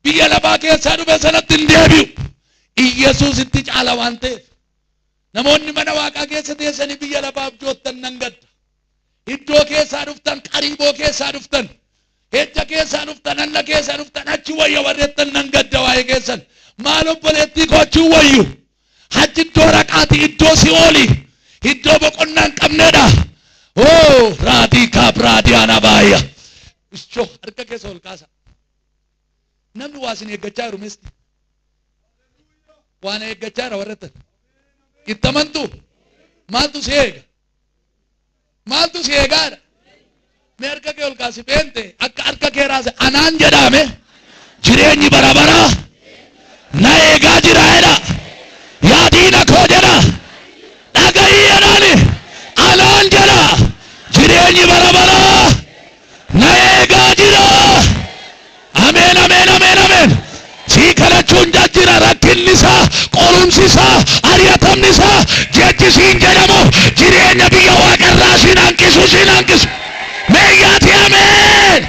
Biyya lafaa keessaa dhufe sanatti hin deebi'u. Iyyasuus itti caala waan ta'eef. Namoonni mana waaqaa keessa teessanii biyya lafaa abjoottan nan gadda. Iddoo keessaa dhuftan, qariiboo keessaa dhuftan, hejja keessaa dhuftan, hanna keessaa dhuftan, achi wayya warreettan nan gadda waa'ee keessan. Maal obboleettii koo achi hin wayyu. Achi iddoo raqaati, iddoo si'ooli, iddoo boqonnaa hin qabnedha. Oo raadii kaab raadiyaan abaaya. Ischoo harka keessa ol kaasa. Namni waa isin eeggachaa jiru misti. Waan eeggachaa jira warreettan. Itti amantuu? Maaltu si eega? Maaltu si eegaadha? Mee harka kee ol kaasi beente akka harka kee raase anaan jedhaame jireenyi bara baraa na eegaa jira jedha. Yaa diina koo jedha. Dhaga'ii jedhaani anaan jedha jireenyi bara baraa na eegaa jira. Ameen ameen ameen ameen. Sii kadhachuun jajjira rakkinni isaa qorumsi isaa ari'atamni isaa jechi siin jedhamu jireenya biyya waaqarraa siin hanqisu siin hanqisu. Meeyyaati ameen.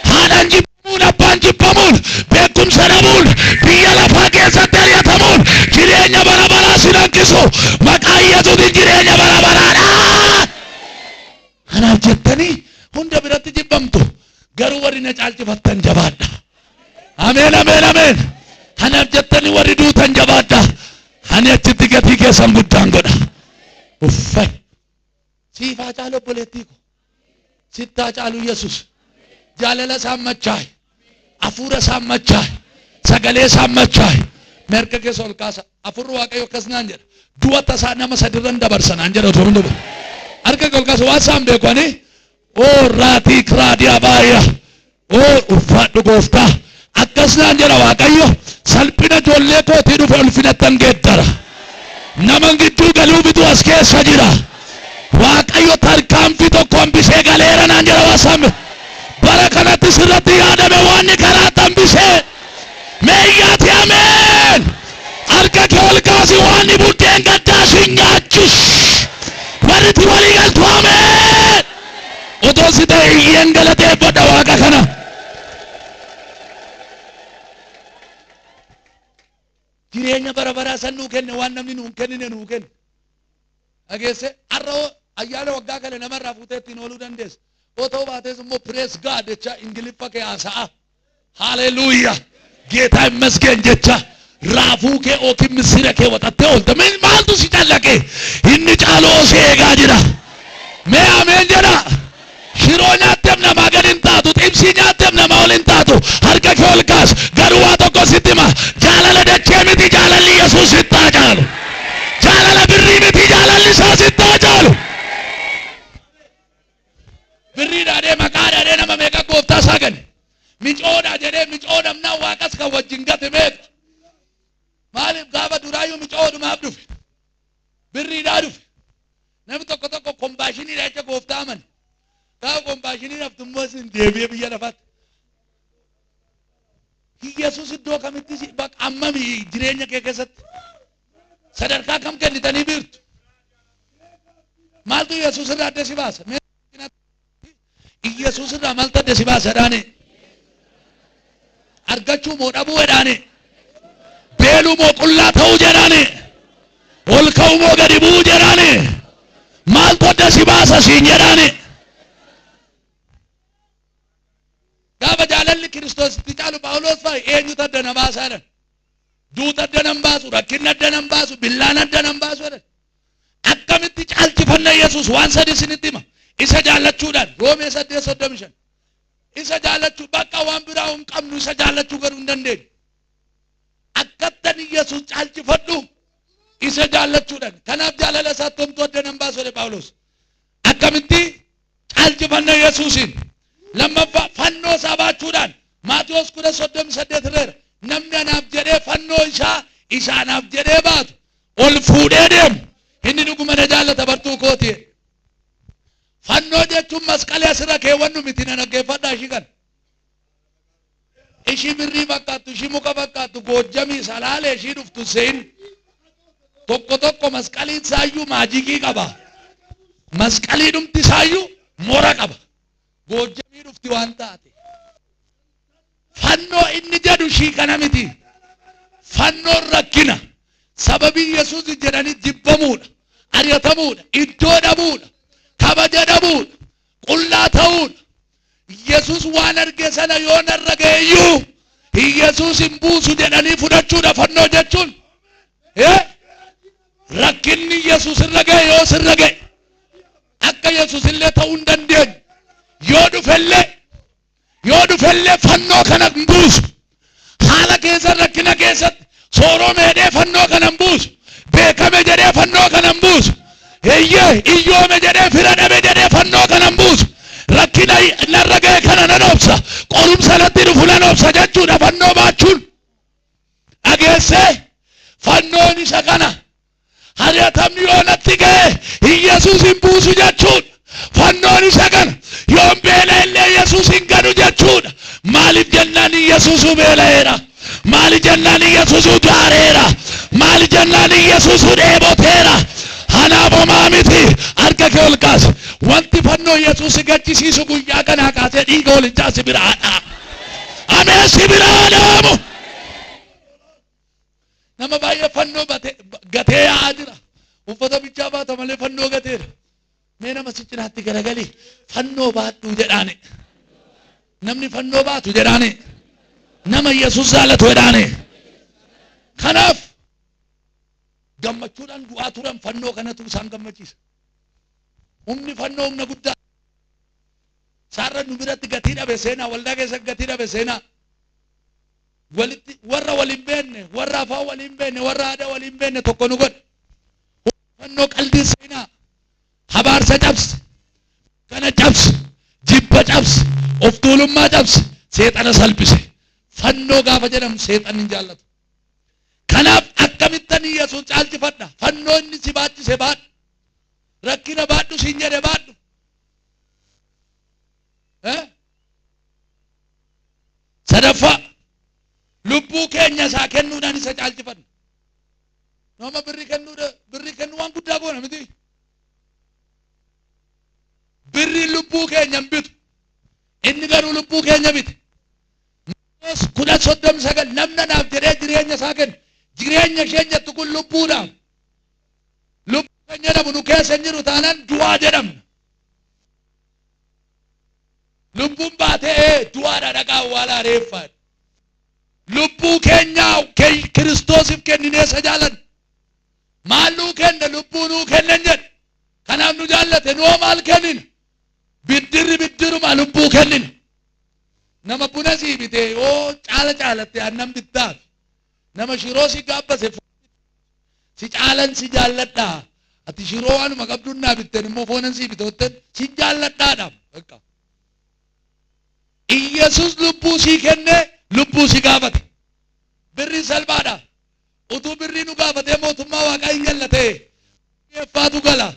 Haadhaan jibbamuun abbaan jibbamuun beekumsa dhabuun biyya lafaa keessatti ari'atamuun jireenya bara baraa siin hanqisu maqaa Yesuusin jireenya bara baraadha. Kanaaf jettanii hunda biratti jibbamtu. Garuu warri na caalchifattan jabaadha. Ameen ameen ameen. Kanaaf jettanii warri duutan jabaadha. Ani achitti gatii keessan guddaan godha. Uffay. Siif haa caalu obboleettii ko. Sitti haa caalu Yesuus. Jaalala isaan machaa'e. Hafuura isaan machaa'e. Sagalee isaan machaa'e. Mee harka keessa ol kaasa. Hafuurri Waaqayyo akkas naan jedha. Du'a tasaa nama sadirran dabarsa naan jedha otoo hin dubbatu. Harka kee ol kaasa waan isaan beeku ani. Oo raatii kiraadiyaa baay'a. Oo ulfaadhu gooftaa. Akkas naan jedha Waaqayyo, salphina ijoollee kootii dhufe ulfinattan geeddara. Nama gidduu galuufitu as keessa jira. Waaqayyo tarkaanfii tokko hambisee galeera naan jedha waasame. Bara kanatti sirratti yaadame waan karaa hambisee. Meeyyaati ameen. Harka kee ol kaasi waan buddeen gaddaa si nyaachis. Warri itti walii galtu ameen. Otoo si ta'e iyyeen galateeffadha Waaqa kana. Jireenya bara baraa san nuu kenne waan namni nuu hin kennine nuu kenne. Dhageesse har'a hoo ayyaana waggaa kana namarraa fuutee ittiin ooluu dandeessa. Otoo ta'uu baatees immoo praise God jecha Ingiliffa kee haasa'a. Haleluuyaa. ጌታ ይመስገን jecha raafuu kee yookiin misira kee waxattee oolta. Mee maaltu si callaqe? Inni caaloo si eegaa jira. Mee ameen jedha. Shiroo nyaatteef namaa gadi hin taatu. Xibsii nyaatteef namaa ol hin taatu. Harka kee ol kaas. Garuu waa tokko sitti hima. Jaalala dachee miti jaalalli Yesuus sitti haa caalu. Jaalala birrii miti jaalalli isaa sitti haa caalu. Birrii dhaadhee maqaa dhaadhee nama meeqa gooftaa isaa gane. Micoodha jedhee micoo dhabnaan waaqas kan wajjin gate meeqa. Maaliif gaafa duraayyuu micoodhumaaf dhufe. Birriidhaa dhufe. Namni tokko tokko kombaashiniidha jecha gooftaa amane. Gaafa kombaashinii haftu immoo isin deebi'ee biyya lafaatti. Yesuus iddoo kamitti si bakka ammami jireenya kee keessatti sadarkaa kam kennitanii beektu? Maaltu Yesuus irraa adda si baasa? Mee Yesuus irraa maaltu adda si baasa jedhaani? Argachuu moo dhabuu jedhaani? Beeluu moo qullaa ta'uu jedhaani? Ol ka'uu moo gadi bu'uu jedhaani? Maaltu adda si baasa siin jedhaani? Gaafa jaalalli Kiristoos itti caalu Phaawulos fa'i eenyutu adda na baasa jedhan. Duuta adda nan baasu, rakkinni adda nan baasu, billaan adda nan baasu jedhan. Akkamitti caalchifanna Yesuus waan sadi isinitti hima. Isa jaallachuudhaan Roomee 8:35. Isa jaallachuu bakka waan biraa hin qabnu isa jaallachuu garuu hin dandeenyu. Akkattan Yesuus caalchifadhu isa jaallachuudhaan. Kanaaf jaalala isaatti homtuu adda nan baasu jedhe Phaawulos. Akkamitti caalchifanna Yesuusiin? Lammaffaa fannoo isaa baachuudhaan Maatiyos 10:38 irreera. Namni anaaf jedhee fannoo isaa isa anaaf jedhee baatu ol fuudhee deemu inni dhuguma na jaallata bartuu kooti. Fannoo jechuun masqalee asirra keewwannu miti na dhaggeeffadhaa ishii kana. Ishii birrii fakkaattu, ishii muka fakkaattu, goojjamii salaalee ishii dhuftu seen tokko tokko masqaliin isaayyuu maajikii qaba. Masqalii dhumti isaayyuu mora qaba. Goojjamii dhufti waan taate. Fannoo inni jedhu ishii kana miti. Fannoon rakkina. Sababii Yesuus jedhanii jibbamuudha, ari'atamuudha, iddoo dhabuudha, kabaja dhabuudha, qullaa ta'uudha. Yesuus waan arge sana yoo narra ga'eyyuu Yesuus hin buusu jedhanii fudhachuudha fannoo jechuun. Rakkinni Yesuus irra ga'e yoo sirra ga'e akka Yesuus illee ta'uu hin dandeenyu. Yoo dhufellee fannoo kana hin buusu. Haala keessa rakkina keessatti soorome jedhee fannoo kana hin buusu. Beekame jedhee fannoo kana hin buusu. Eeyyee iyyoome jedhee fira dhabe jedhee fannoo kana hin buusu. Rakkina narra ga'e kana nan obsa. Qorumsa natti dhufu nan obsa jechuudha fannoo baachuun. Dhageessee fannoon isa kana. Ari'atamni yoo natti ga'e Yesuus hin buusu jechuudha. Fannoon isa kana. Yoon beela'e illee Yesuus hin ganu jechuudha. Maaliif jennaan Yesuusu beela'eera. Maali jennaan Yesuusu daareera. Maali jennaan Yesuusu dheeboteera. Anaaf homaa miti. Harka kee ol kaasi. Wanti fannoo Yesuus si gachisiisu guyyaa kanaa kaasee dhiiga hoolichaa si biraa haa Ameen si biraa haa dhaamu. Nama baay'ee fannoo gatee yaa'aa jira. Uffata bichaa baata malee fannoo gateera. Mee nama si cinaatti garagalii fannoo baadhuu jedhaani. Namni fannoo baatu jedhaani. Nama Yesuus jaalatu jedhaani. Kanaaf gammachuudhaan du'aa turan fannoo kanatu isaan gammachiisa. Humni fannoo humna guddaa. Isaarra nu biratti gatii dhabe seenaa waldaa keessatti gatii dhabe seenaa. Walitti warra waliin beekne warra afaan waliin beekne warra aadaa waliin beekne tokko nu godhe. Fannoo qalbii seenaa habaarsa cabse kana cabse jibba cabse of tuulummaa cabse seexana salphise. Fannoo gaafa jedhamu seexanni hin jaallatu. Kanaaf akkamittan Yesuus caalchifadha? Fannoo inni si baachise baadhu. Rakkina baadhu siin jedhe baadhu. Eh? Sadaffaa, lubbuu keenya isaa kennuudhaan isa caalchifanna. Nama birrii kennuu, birrii kennuu waan guddaa goona miti. Birriin lubbuu keenya hin bitu. Inni garuu lubbuu keenya bite. Maatewos 10:39, namni anaaf jedhee jireenya isaa kennu, jireenya isheen jettu kun lubbuudhaaf. Lubbuu kan jedhamu nu keessa hin jiru taanaan du'aa jedhamna. Lubbuun baatee du'aadha, dhaqaa awwaalaa reeffaa. Lubbuu keenya Kiristoosiif kenninee isa jaalanna. Maal nuu kenna? Lubbuu nuu kennan jedhe. Kanaaf nu jaallate. Nu hoo maal kennina? Biddirri biddiruma lubbuu kennina. Nama buna sii bitee yoo caala caalatte aannan bittaaf. Nama shiroo si gaabbase si caalan si jaalladhaa. Ati shiroo waanuma qabduun naa bitteen immoo foonan sii bitootteen si jaalladhaadha. Bakka. Iyyasuus lubbuu sii kennee lubbuu si gaafate. Birriin salphaadha. Utuu birrii nu gaafatee mootummaa Waaqaa hin galla ta'e, eeffaatu gala.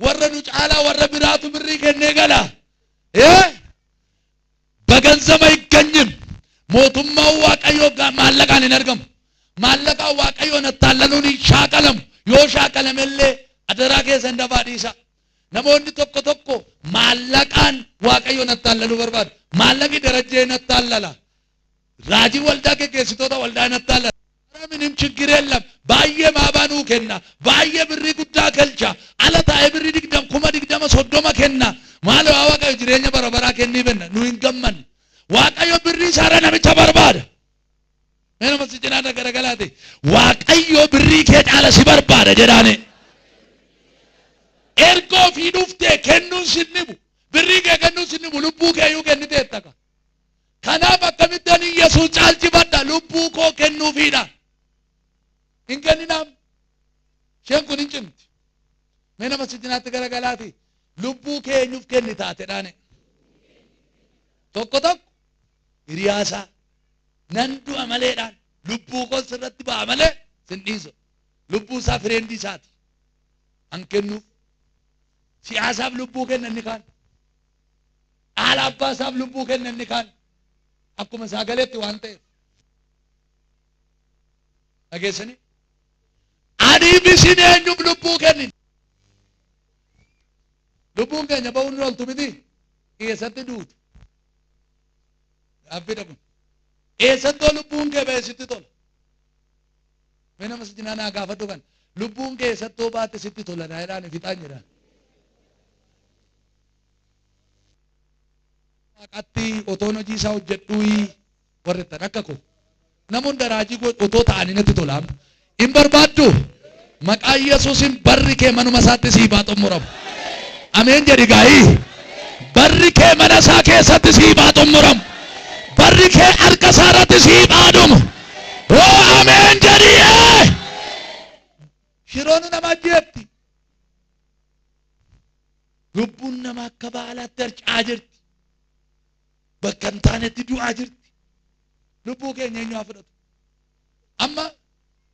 Warra nu caalaa warra biraatu birrii kennee gala. Ee? በገንዘብ አይገኝም. Mootummaan Waaqayyoo maallaqaan hin argamu. Maallaqaan Waaqayyoon attaalaluun hin shaakalamu. Yoo shaakalamellee adaraa keessan dafaa dhiisa. Namoonni tokko tokko maallaqaan Waaqayyoon attaalaluu barbaadu. Maallaqi Darajjeen attaallala. Raajii waldaa, geggeessitoota waldaa hin attaalala. ምንም ችግር የለም. Baay'ee maabaa nuu kenna. Baay'ee birrii guddaa galcha. Ala taa'ee birrii 20, 20,000, 30 kenna. Maal waa Waaqayyo jireenya bara baraa kennii benna. Nu hin gammanne. Waaqayyo birrii isaarra namicha barbaada. Mee nama si cinaa garagalaate, Waaqayyo birrii kee caala si barbaada jedhaane. Erga ofii dhuftee kennuun sin dhibu. Birrii kee kennuun sin dhibu, lubbuu kee iyyuu kenniteetta ka. Kanaaf akkamittan Yesuus caalchifadha? Lubbuu koo kennuufiidha. Hin kenninaam. Isheen kun hin cimti. Mee nama si cinaatti garagalaati, lubbuu kee eenyuuf kenni taateedhaane. Tokko tokko hiriyaasaa nan du'a maleedhaan, lubbuu koo sirratti ba'a malee sin dhiisu. Lubbuu isaa friend isaati. An kennuuf. Siyaasaaf lubbuu kenna inni kaan. Haala abbaa isaaf lubbuu kenna inni kaan. Akkuma isaa galetti waan ta'eef. Dhageessanii? Aniif isin eenyuuf lubbuu kennin? Lubbuun keenya ba'uun ni ooltu miti. Eessatti duutu? Gaaffiidha kun. Eessattoo lubbuun kee ba'e sitti tola? Mee nama si cinaa naa gaafadhu kan. Lubbuun kee eessattoo baate sitti tola naa jedhaan, fixaan jedhaan. Waaqatti otoon hojii isaa hojjedhuuyi warri ta'an akka koo. Nama hunda raajii otoo ta'anii natti tola. Hin barbaaddu? Maqaa Yesuusin barri kee manuma isaatti siif haa xumuramu. Ameen jedhi gaa'ii. Barri kee mana isaa keessatti siif haa xumuramu. Barri kee harka isaa irratti siif haa dhumu. Oo, ameen jedhi. Shiroon nama ajjeefti. Lubbuun nama akka baalaatti harca'aa jirti. Bakka hin taanetti du'aa jirti. Lubbuu keenya eenyu haa fudhatu? Amma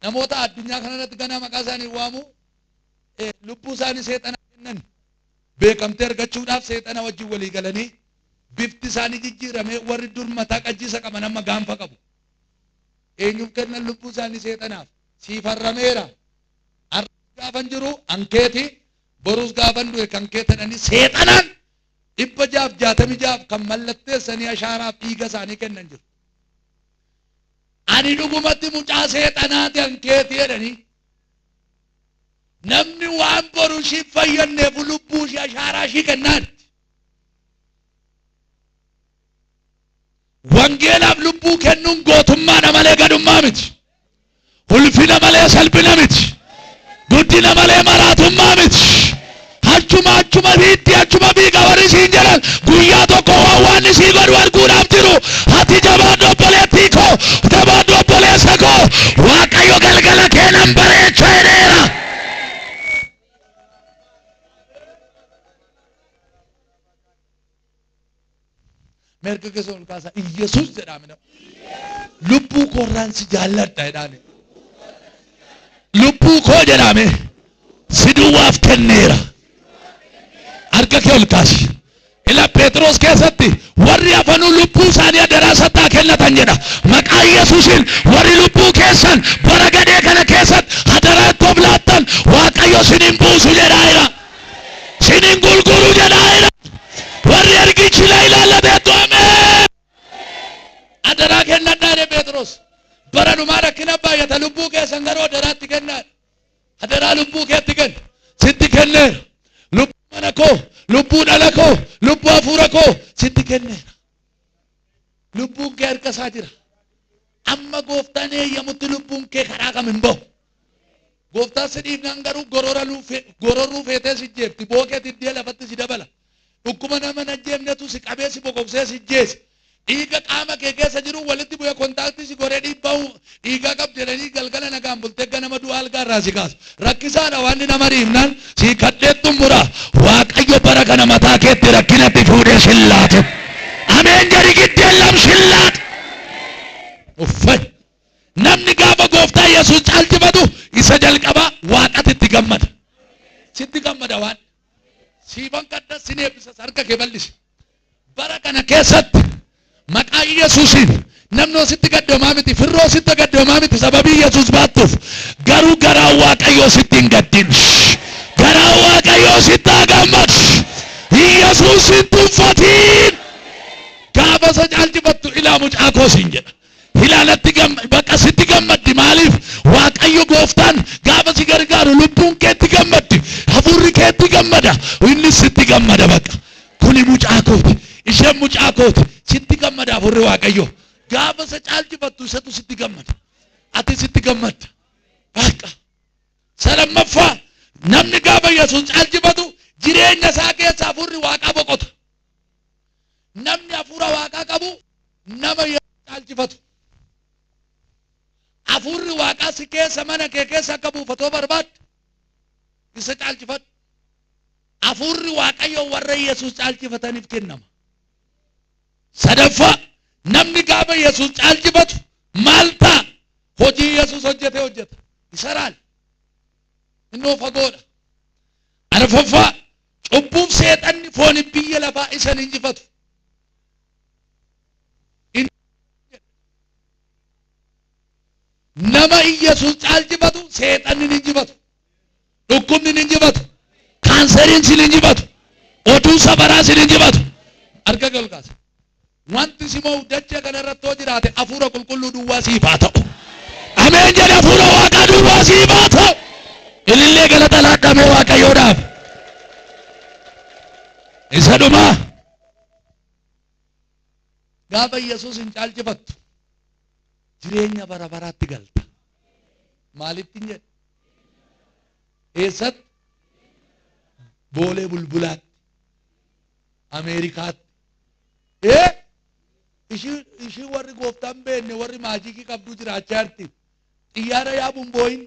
namoota addunyaa kanarratti ganaa maqaa isaanii waamu, lubbuu isaanii seexana kennan, beekamtee argachuudhaaf seexana wajjin walii galanii bifti isaanii jijjiiramee, warri dur mataa qajjiisa qaban amma gaanfa qabu. Eenyuuf kennan lubbuu isaanii? Seexanaaf. Siifarrameera. Har'a gaafan jiru ankeeti, borus gaafan du'e kan kee ta'anii seexanaan 666f kan mallatteessanii ashaaraaf dhiiga isaanii kennan jiru. Ani dhugumatti mucaa seexanaati, ankeeti jedhanii. Namni waan boru ishii fayyadneef lubbuu ishii ashaaraa ishii kennaatti. Wangeelaaf lubbuu kennuun gootummaadha malee gadhummaa miti. Ulfina malee salphina miti. Guddina malee maraatummaa miti. Achuma achuma biitti achuma biiqa warri siin jedhan guyyaa tokko waan waan isii godhu arguudhaaf jiru. Ati jabaadhu, obboleettii koo, jabaadhu, obboleessa koo. Waaqayyo galgala kee nan bareecha jedheera. Mee harka keessa ol kaasaa, Iyyasuus jedhaa mina. Lubbuu koorraan si jaalladha jedhaani. Lubbuu koo jedhame si duwwaaf kenneera. Harka kee ol kaasi. Ila Phexros keessatti warri hafanuu lubbuu isaanii adaraa isatti haa kennatan jedha. Maqaa Yesuusiin warri lubbuu keessan bara gadhee kana keessatti hadaraa itti of laattan Waaqayyo sin hin buusu jedhaa jira. Sin hin gurguru jedhaa jira. Warri ergichi na ilaallateettu ameen. Adaraa kennadhaa jedhe Phexros. Bara dhumaa rakkina baay'ata lubbuu keessan garuu adaraatti kennaa. Adaraa lubbuu keetti kenni. Sitti kenneera. Lubbuu mana koo, lubbuu dhala koo, lubbuu hafuura koo sitti kenneera. Lubbuun kee harka isaa jira. Amma gooftaan eeyyamutti lubbuun kee karaa kam hin bahu. Gooftaan si dhiifnaan garuu gororruu feetee si jeefti. Bookee diddee lafatti si dabala. Dhukkuba nama hin ajjeefnetu si qabee si bokoksee si jeese. Dhiiga qaama kee keessa jiru walitti bu'ee kontaaktii si godhee dhiibbaa dhiigaa qabdi jedhanii galgala nagaan bultee ganama du'a algaa irraa si kaasu. Rakkisaadha waan nama dhiifnaan si kadhee xumura. Waaqayyo bara kana mataa keetti rakkinatti fuudhee sin laate. Ameen jedhi giddeen lam sin laate. Uffay. Namni gaafa gooftaa Yesuus caalchifatu isa jalqabaa waaqatti itti gammada. Sitti gammada waan. Siifan kadha sin eebbisas harka kee bal'isi. Bara kana keessatti maqaa Yesuusiin namni sitti gaddoomaa miti, firroo sitti gaddoomaa miti sababii Yesuus baattuuf garuu garaan Waaqayyoo sitti hin gaddin. Garaan Waaqayyoo sitti haa gammadu. Yesuus hin tuffatiin. Gaafa isa caalchifattu ilaa mucaa koo siin jedha. Ilaalatti bakka sitti gammaddi maaliif Waaqayyo gooftaan gaafa si gargaaru lubbuun keetti gammaddi hafuurri keetti gammada inni sitti gammada bakka kuni mucaa kooti isheen mucaa kooti sitti gammada hafuurri Waaqayyo gaafa isa caalchifattu isatu sitti gammada ati sitti gammadda bakka Isa lammaffaa namni gaafa Yesuus caalchifatu jireenya isaa keessa hafuurri Waaqaa boqota. Namni hafuura Waaqaa qabu nama Yesuus caalchifatu. Hafuurri Waaqaa si keessa mana kee keessa akka buufatoo barbaadde isa caalchifadhu. Hafuurri Waaqayyoo warra Yesuus caalchifataniif kennama. Sadaffaa namni gaafa Yesuus caalchifatu maal ta'a? Hojii Yesuus hojjete hojjeta. Isaraal. Innoo fagoodha. Arfaffaa cubbuuf seexanni foon biyya lafaa isa hin injifatu. Nama Iyyasuus caalchifatu seexanni hin injifatu. Dhukkubni hin injifatu. Kaanseriin sin injifatu. Oduun safaraa sin injifatu. Harka kee ol kaasi. Wanti si mo'u dachee kana irratti yoo jiraate hafuura qulqulluu duwwaa siif haa ta'u. Ameen jedhe hafuura waaqaa duwwaa siif haa ta'u. Ilillee galata laadhamee waaqayyoodhaaf. Isa dhumaa. Gaafa Yesuus hin caalchifattu jireenya bara baraatti galta. Maalitti hin jedhe? Eessatti? Boolee Bulbulaatti. Ameerikaatti. Ee ishii warri gooftaan beekne warri maajikii qabduu jiraachaa jirti. Xiyyaara yaabuun boo'in.